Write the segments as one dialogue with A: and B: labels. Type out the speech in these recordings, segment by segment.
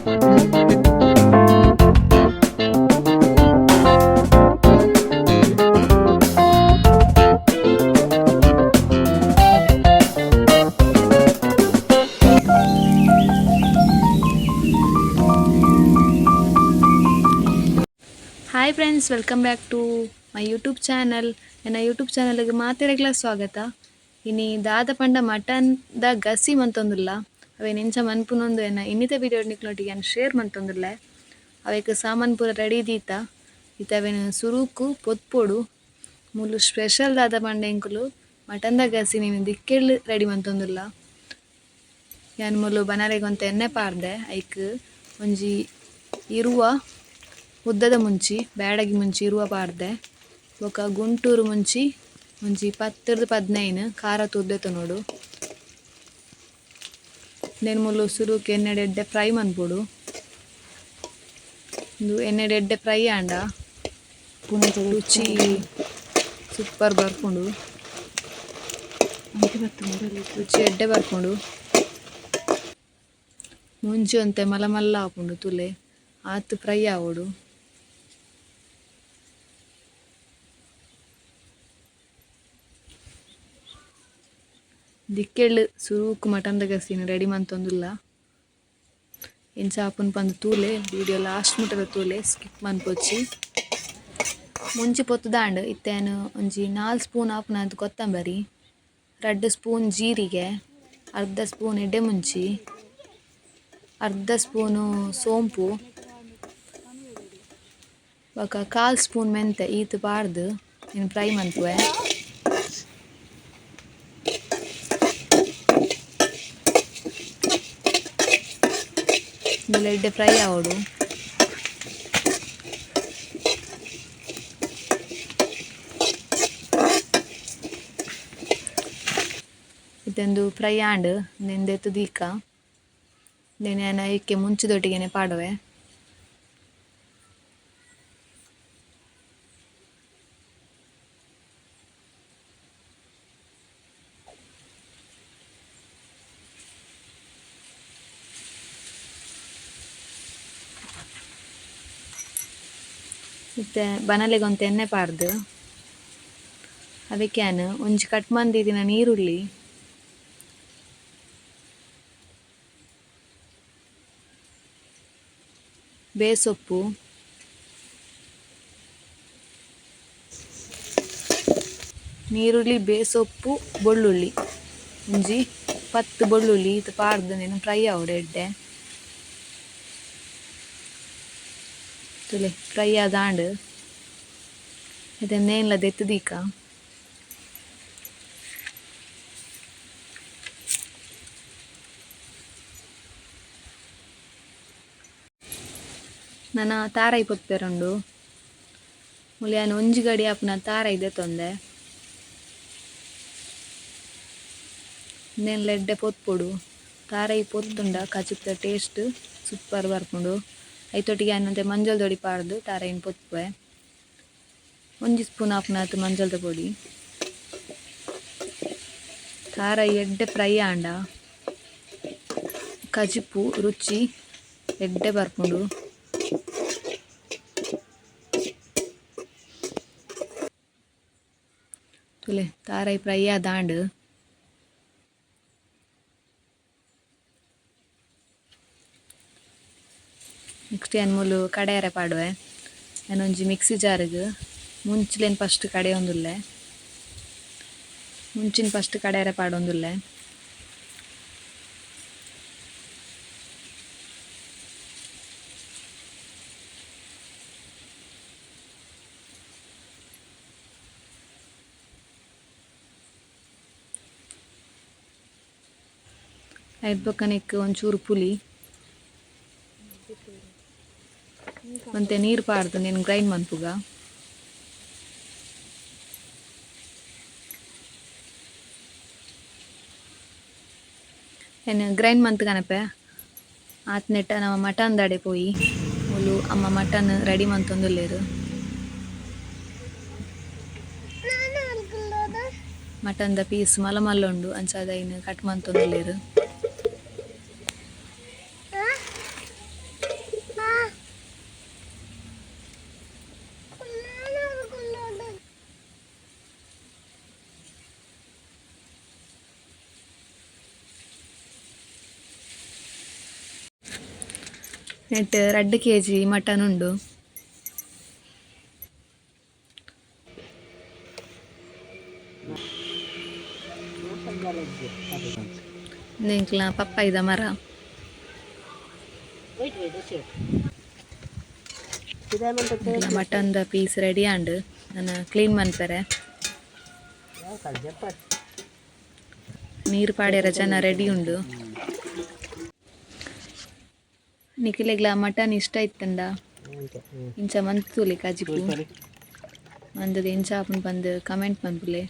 A: Hi friends, welcome back to my YouTube channel. ಎನ್ನ YouTube ಚಾನಲ್ಗೆ ಮಾತೆರೆಗ್ಲ ಸ್ವಾಗತ. ಇನಿ ದಾದ ಪಂಡ ಮಟನ್ ದ ಗಸಿ ಮಂತೊಂದುಲ್ಲ. ಅವೇನ್ ಎಂಚ ಮನ್ಪುನೊಂದು ಎನ್ನ ಇನ್ನಿತ ವಿಡಿಯೋ ನಿಕ್ಲೊಟ್ಟಿಗೆ ಯಾನ್ ಶೇರ್ ಮಂತೊಂದುಲ್ಲೆ. ಅವೇಕ್ ಸಾಮಾನ್ ಪೂರ ರೆಡಿ ದೀತ. ಇತ್ತೆ ಅವೇನ್ ಸುರುಕು ಪೊತ್ಪೊಡು. ಮೂಲು ಸ್ಪೆಷಲ್ ದಾದ ಪಂಡ ಎಂಕುಲು ಮಟನ್ ದ ಗಸಿ ನೀನು ದಿಕ್ಕೆಲ್ ರೆಡಿ ಮಂತೊಂದುಲ್ಲ. ಯಾನ್ ಮೂಲು ಬನಲೆಗ್ ಒಂತೆ ಎಣ್ಣೆ ಪಾಡ್ದೆ. ಐಕ್ ಒಂಜಿ 20 ಉದ್ದದ ಮುಂಚಿ, ಬ್ಯಾಡಗಿ ಮುಂಚಿ 20 ಪಾಡ್ದೆ. ಬೊಕ ಗುಂಟೂರು ಮುಂಚಿ ಒಂಜಿ 10 ರ್ದ್ 15 ಖಾರ ತೂದು ನೋಡು. ನೆನ್ ಮೂಲು ಸುರುಕು ಎಣ್ಣೆಡ್ ಎಡ್ಡೆ ಫ್ರೈ ಮನ್ಪೊಡು. ಉಂದು ಎಣ್ಣೆಡ್ ಎಡ್ಡೆ ಫ್ರೈ ಆಂಡ ರುಚಿ ಸೂಪರ್ ಬರ್ಪುಂಡು. ರುಚಿ ಎಡ್ಡೆ ಬರ್ಪುಂಡು. ಮುಂಚಿ ಒಂತೆ ಮಲ್ಲ ಮಲ್ಲ ಆಪುಂಡು ತುಲೆ ಆತ್ ಫ್ರೈ ಆವೊಡು. ದಿಕ್ಕೆಳ್ ಸುರುಕು ಮಟನ್ ದ ಗಸಿನ್ ರೆಡಿ ಮಂತೊಂದುಲ್ಲ. ಎಂಚ ಆಪುಂಡು ಪಂದ್ ತೂಲೆ, ವಿಡಿಯೋ ಲಾಸ್ಟ್ ಮುಟ್ಟದ ತೂಲೆ, ಸ್ಕಿಪ್ ಮನ್ಪೊಚ್ಚಿ. ಮುಂಚಿ ಪೊತ್ತುದಾಂಡ್. ಇತ್ತೆ ಯಾನ್ ಒಂಜಿ 4 ಸ್ಪೂನ್ ಆಪುನಾತ್ ಕೊತ್ತಂಬರಿ, 2 ಸ್ಪೂನ್ ಜೀರಿಗೆ, ಅರ್ಧ ಸ್ಪೂನ್ ಎಡ್ಡೆ ಮುಂಚಿ, ಅರ್ಧ ಸ್ಪೂನು ಸೋಂಪು, ಬೊಕ 1/4 ಸ್ಪೂನ್ ಮೆಂತೆ ಈತ್ ಪಾಡ್ದು ನೆನ್ ಫ್ರೈ ಮನ್ಪುವೆ. ಇಂದುಲ ಎಡ್ಡೆ ಫ್ರೈ ಆವೊಡು. ಇತ್ತೆ ಫ್ರೈ ಆಂಡ್ ನೆನ್ ದೆತ್ತ್ ದೀಕ. ನೆನ್ ಯಾನ್ ಐಕೆ ಮುಂಚಿದೊಟ್ಟಿಗೆನೆ ಪಾಡುವೆ. ಇತ್ತೆ ಬನಲೆಗ್ ಒಂತೆ ಎಣ್ಣೆ ಪಾಡ್ದು ಅವೆಕ್ ಯಾನ್ ಒಂಜಿ ಕಟ್ ಮಂದಿತ್ತಿನ ನೀರುಳ್ಳಿ, ಬೇಸೊಪ್ಪು, ನೀರುಳ್ಳಿ, ಬೇಸೊಪ್ಪು, ಬೊಳ್ಳುಳ್ಳಿ, ಒಂಜಿ 10 ಬೊಳ್ಳುಳ್ಳಿ ಈತ್ ಪಾಡ್ದು ನೆನ್ ಫ್ರೈ ಆವೊಡು ಎಡ್ಡೆ. ತೂಲೆ ಫ್ರೈ ಆದಾಂಡ್. ಇತ್ತೆ ನೇನ್ಲ ದೆತ್ತ್ ದೀಕ. ನನ ತಾರಾಯಿ ಪೊತ್ಪೆರುಂಡು. ಮೂಲು ಯಾನ್ ಒಂಜಿ ಗಡಿ ಆಪುನ ತಾರಾಯಿ ದೆತ್ತೊಂದೆ. ಉಂದೆನ್ಲ ಎಡ್ಡೆ ಪೊತ್ಪೊಡು. ತಾರಾಯಿ ಪೊತ್ತುಂಡ ಕಜಿಪುದ ಟೇಸ್ಟ್ ಸೂಪರ್ ಬರ್ಪುಂಡು. ಐತೊಟ್ಟಿಗೆ ಯಾನ್ ಒಂತೆ ಮಂಜಲ್ ದೊಡಿ ಪಾಡ್ದು ತಾರಾಯಿನ್ ಪೊತ್ಪುವೆ. ಒಂಜಿ ಸ್ಪೂನ್ ಆಪುನಾತ್ ಮಂಜಲ್ದ ಪೊಡಿ. ತಾರಾಯಿ ಎಡ್ಡೆ ಫ್ರೈ ಆಂಡ ಕಜಿಪು ರುಚಿ ಎಡ್ಡೆ ಬರ್ಪುಂಡು. ತೂಲೆ ತಾರಾಯಿ ಫ್ರೈ ಆದಾಂಡ್. ನೆಕ್ಸ್ಟ್ ಯಾನ್ ಮೂಲು ಕಡೆಯರೆ ಪಾಡುವೆ. ಯಾನ್ ಒಂಜಿ ಮಿಕ್ಸಿ ಜಾರ್ಗ್ ಮುಂಚಿಲೆನ್ ಫಸ್ಟ್ ಕಡೆಯೊಂದುಲ್ಲೆ. ಮುಂಚಿನ ಫಸ್ಟ್ ಕಡೆಯರೆ ಪಾಡೊಂದುಲ್ಲೆ. ಐಟ್ ಬೊಕ ನೆಕ್ಕ್ ಒಂಚೂರು ಪುಲಿ, ಒಂತೆ ನೀರ್ ಪಾಡ್ದು ನೆನ್ ಗ್ರೈಂಡ್ ಮನ್ಪುಗ. ಎನ್ ಗ್ರೈಂಡ್ ಮಂತ್ ಕನಪೆ. ಆತ್ನೆಟ್ಟ ನಮ ಮಟನ್ ದಡೆ ಪೋಯಿ. ಮೂಲು ಅಮ್ಮ ಮಟನ್ ರೆಡಿ ಮಂತೊಂದುಲ್ಲೆರ್. ಮಟನ್ ದ ಪೀಸ್ ಮಲ್ಲ ಮಲ್ಲ ಉಂಡು, ಅಂಚಾದ್ ಐನ್ ಕಟ್ ಮಂತೊಂದುಲ್ಲೆರ್. ನೆಟ್ 2 ಕೆಜಿ ಮಟನ್ ಉಂಡು. ಎಂಕ್ಲ ಪಪ್ಪಾಯಿದ ಮರ. Mutton the piece ready and ನಾನು ಕ್ಲೀನ್ ಮನ್ಪೆರೆ. ನೀರು ಪಾಡ್ಯರ ಜನ ರೆಡಿ ಉಂಡು. ನಿಖಿಲೆಗ್ಲ ಮಟನ್ ಇಷ್ಟ ಇತ್ತಂಡ ಇಂಚ ಮಂತ್ ತೂಲೆ ಕಜಿಪು ಮಂದದ ಎಂಚ ಆಪುಂಡು ಪಂದ್ ಕಮೆಂಟ್ ಮನ್ಪುಲೆ.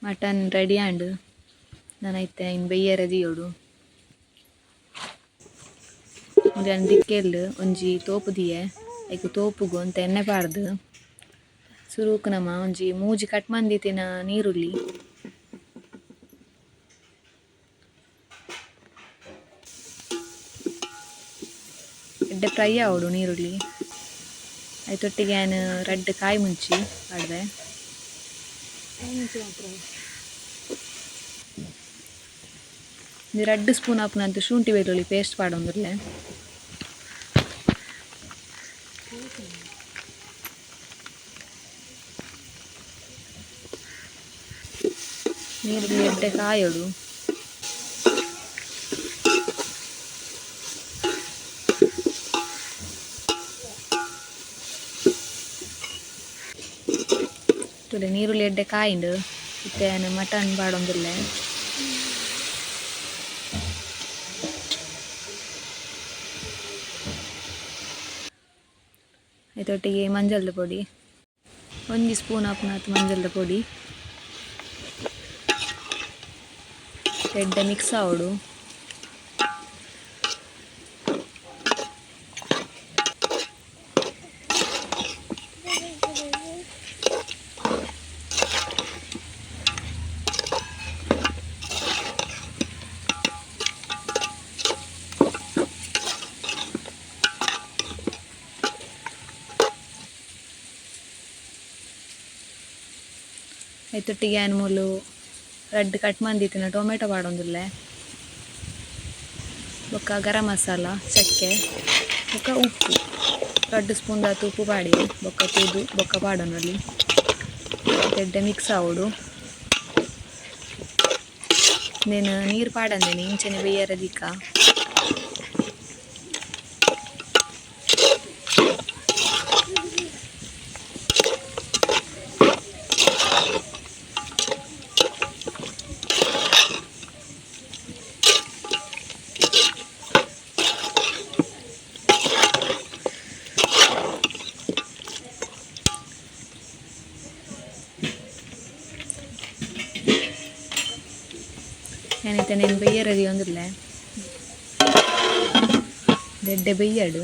A: ಮಟನ್ ರೆಡಿ ಆಂಡ್. ನನ ಇತ್ತೆ ಐನ್ ಬೆಯ್ಯರೆ ದೀಯೊಡು. ಉಂದೆನ್ ದಿಕ್ಕೆಲ್ ಒಂಜಿ ತೋಪು ದೀಯೆ. ಐಕ್ ತೋಪುಗು ಒಂತೆ ಎಣ್ಣೆ ಪಾಡ್ದ್ ಸುರುಕು ನಮ ಒಂಜಿ ಮೂಜಿ ಕಟ್ ಮಂದಿತ್ತಿನ ನೀರುಳ್ಳಿ. ಎಡ್ಡೆ ಫ್ರೈ ಆವೊಡು ನೀರುಳ್ಳಿ. ಐತೊಟ್ಟಿಗೆ ಯಾನ್ ರಡ್ಡ್ ಕಾಯಿ ಮುಂಚಿ ಪಾಡ್ವೆ. ಒಂಜಿ 2 ಸ್ಪೂನ್ ಆಪುನಂತ ಶುಂಠಿ ಬೆಳ್ಳುಳ್ಳಿ ಪೇಸ್ಟ್ ಪಾಡೊಂದುಲ್ಲೆ. ನೀರುಳ್ಳಿ ಎಡ್ಡೆ ಕಾಯೊಡು. ತೂಲೆ ನೀರುಳ್ಳಿ ಎಡ್ಡೆ ಕಾಯಿಂಡು. ಇತ್ತೆ ಯಾನ್ ಮಟನ್ ಪಾಡೊಂದುಲ್ಲೆ. ಐತೊಟ್ಟಿಗೆ ಮಂಜಲ್ದ ಪೊಡಿ ಒಂಜಿ ಸ್ಪೂನ್ ಆಪುನಾತ್ ಮಂಜಲ್ದ ಪೊಡಿ. ಎಡ್ಡೆ ಮಿಕ್ಸ್ ಆವೊಡು. ಐತೊಟ್ಟಿಗೆ ಯಾನ್ ಮೂಲು ರಡ್ಡ್ ಕಟ್ ಮಂದಿತ್ತಿನ ಟೊಮೆಟೊ ಪಾಡೊಂದುಲ್ಲೆ. ಬೊಕ್ಕ ಗರಂ ಮಸಾಲ, ಚಕ್ಕೆ ಬೊಕ್ಕ ಉಪ್ಪು 2 ಸ್ಪೂನ್ ದಾತ್ ಉಪ್ಪು ಪಾಡಿ ಬೊಕ್ಕ ತೂದು ಬೊಕ್ಕ ಪಾಡೊನೊಲಿ. ಎಡ್ಡೆ ಮಿಕ್ಸ್ ಆವೊಡು. ಉಂದೆನ್ ನೀರು ಪಾಡಂದೆನೆ ಇಂಚನೆ ಬೆಯ್ಯರೆ ದೀಕ. ಯಾನ್ ಇತ್ತೆ ನೆನ್ ಬೆಯ್ಯರೆ ದೀವೊಂದುಲ್ಲೆ. ಎಡ್ಡೆ ಬೆಯ್ಯಡ್.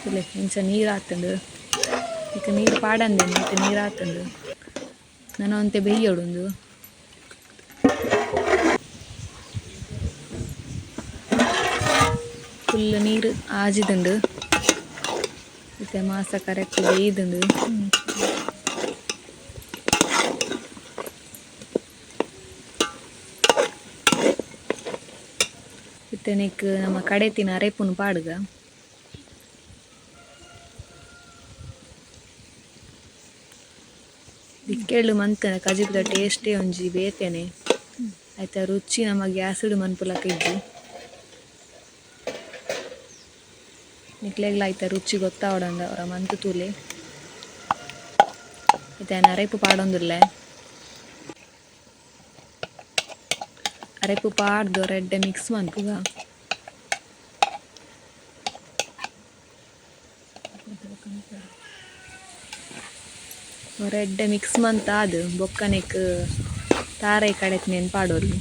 A: ತೂಲೆ ಇಂಚ ನೀರ್ ಆತುಂಡು. ಇತ್ತೆ ನೀರ್ ಪಾಡಂದೆನೆ ಇತ್ತೆ ನೀರ್ ಆತುಂಡು. ನನ ಒಂತೆ ಬೆಯ್ಯೊಡು ಉಂದು. ಫುಲ್ ನೀರ್ ಆಜಿದುಂಡು. ಇತ್ತೆ ಮಾಸ ಕರೆಕ್ಟ್ ಬೆಯ್ದುಂಡು. ಇತ್ತೆ ನೆಕ್ ನಮ ಕಡೆತಿನ ಅರೆಪುನು ಪಾಡುಗ. ದಿಕ್ಕೆಲ್ ಮಂತುಂಡ ಕಜಿಪುದ ಟೇಸ್ಟೇ ಒಂಜಿ ಬೇತೆನೆ. ಐತ ರುಚಿ ನಮ ಗ್ಯಾಸ್ ಡ್ ಮನ್ಪುಲಕ ಇಜ್ಜಿ. ನಿಕ್ಲೆಗ್ಲ ಐತ ರುಚಿ ಗೊತ್ತಾವೊಡಂಡ ಒರ ಮಂತ್ ತೂಲೆ. ಇತ್ತೆ ಯಾನ್ ಅರೆಪು ಪಾಡೊಂದುಲ್ಲೆ. ಅರೆಪು ಪಾಡ್ದ್ ಒರ ಎಡ್ಡೆ ಮಿಕ್ಸ್ ಮನ್ಪುಗ. ಒರ ಎಡ್ಡೆ ಮಿಕ್ಸ್ ಮಂತಾದ್ ಬೊಕ್ಕ ನೆಕ್ ತಾರಾಯಿ ಕಡೆತಿನೆನ್ ಪಾಡೊಲಿ.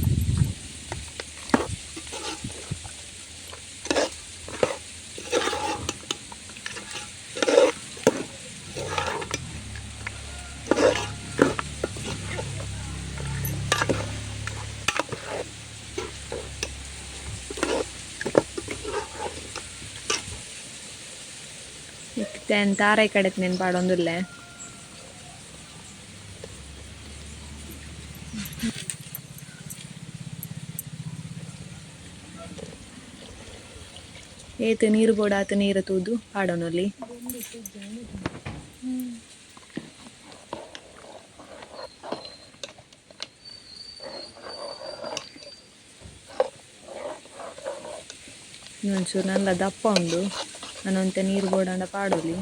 A: ಇತ್ತೆ ತಾರಾಯಿ ಕಡೆತ್ ಪಾಡೊಂದುಲ್ಲೆ. ಏತ್ ನೀರು ಬೋಡಾತ್ ನೀರು ತೂದು ಪಾಡೊನೊಲಿ. ಒಂಚೂರು ನಲ್ಲ ದಪ್ಪ ಉಂಡು, ನನ ನೀರು ಬೋಡಾಂಡ ಪಾಡೊಲಿ.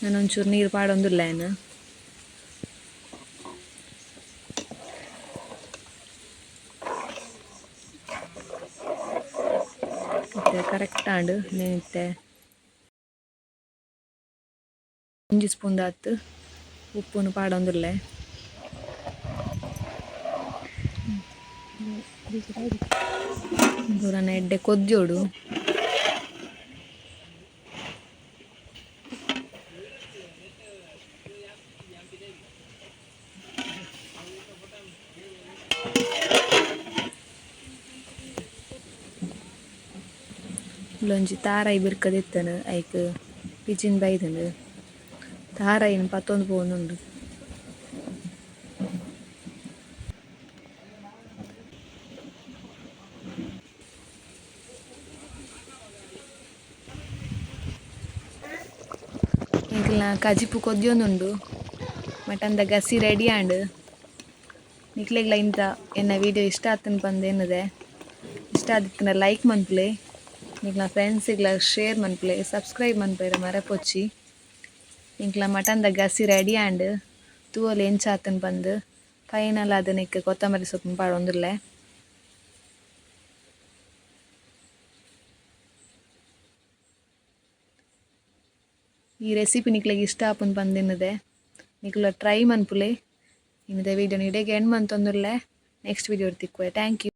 A: ನಾನೊಂಚೂರು ನೀರು ಪಾಡೊಂದುಲ್ಲೆ ಯಾನ್. ಇತ್ತೆ ಕರೆಕ್ಟ್ ಆಂಡ್. ಇತ್ತೆ ಒಂಜಿ ಸ್ಪೂನ್ ದಾತ್ ಉಪ್ಪುನು ಪಾಡೊಂದುಲ್ಲೆ. ಪೂರನ ಎಡ್ಡೆ ಕೊದ್ಯೋಡು. ಉಲ್ಲೊಂಜಿ ತಾರಾಯಿ ಬಿರ್ಕದಿತ್ತುಂಡು, ಐಕ್ ಪಿಜಿನ್ ಬೈದುಂಡು. ತಾರಾಯಿನ್ ಪತ್ತೊಂದು ಪೋವೊಂದುಂಡು. ಎಂಕಲ್ನ ಕಜಿಪು ಕೊದ್ಯೊಂದುಂಡು. ಮಟನ್ದ ಗಸಿ ರೆಡಿ ಆಂಡ್. ನಿಕ್ಲೆಗ್ಲ ಇಂತ ಎನ್ನ ವಿಡಿಯೋ ಇಷ್ಟ ಆತುಂಡು ಪಂದ್ ಎನ್ನುದೆ. ಇಷ್ಟ ಆದಿತ್ತುಂಡ ಲೈಕ್ ಮನ್ಪುಲೆ, ನಿಕ್ಲ್ನ ಫ್ರೆಂಡ್ಸಿಗ್ಲ ಶೇರ್ ಮನ್ಪುಲೆ, ಸಬ್ಸ್ಕ್ರೈಬ್ ಮನ್ಪೆರೆ ಮರಪೊಚ್ಚಿ. ಎಂಕ್ಲ ಮಟನ್ದ ಗಸಿ ರೆಡಿ ಆಂಡ್. ತೂವೊಲಿ ಎಂಚ ಆತುಂಡು ಪಂದ್. ಫೈನಲ್ ಆದ್ ನೆಕ್ಕ್ ಕೊತ್ತಂಬರಿ ಸೊಪ್ಪು ಪಾಡೊಂದುಲ್ಲೆ. ಈ ರೆಸಿಪಿ ನಿಕ್ಲೆಗ್ ಇಷ್ಟ ಆಪುಂಡು ಪಂದ್ ಎನ್ನುದೆ. ನಿಕುಲ ಟ್ರೈ ಮನ್ಪುಲೆ. ಇನಿದ ವಿಡಿಯೋನ್ ಇಡೆಗ್ ಎಂಡ್ ಮಂತೊಂದುಲ್ಲೆ. ನೆಕ್ಸ್ಟ್ ವಿಡಿಯೋ ತಿಕ್ಕುವೆ. Thank you.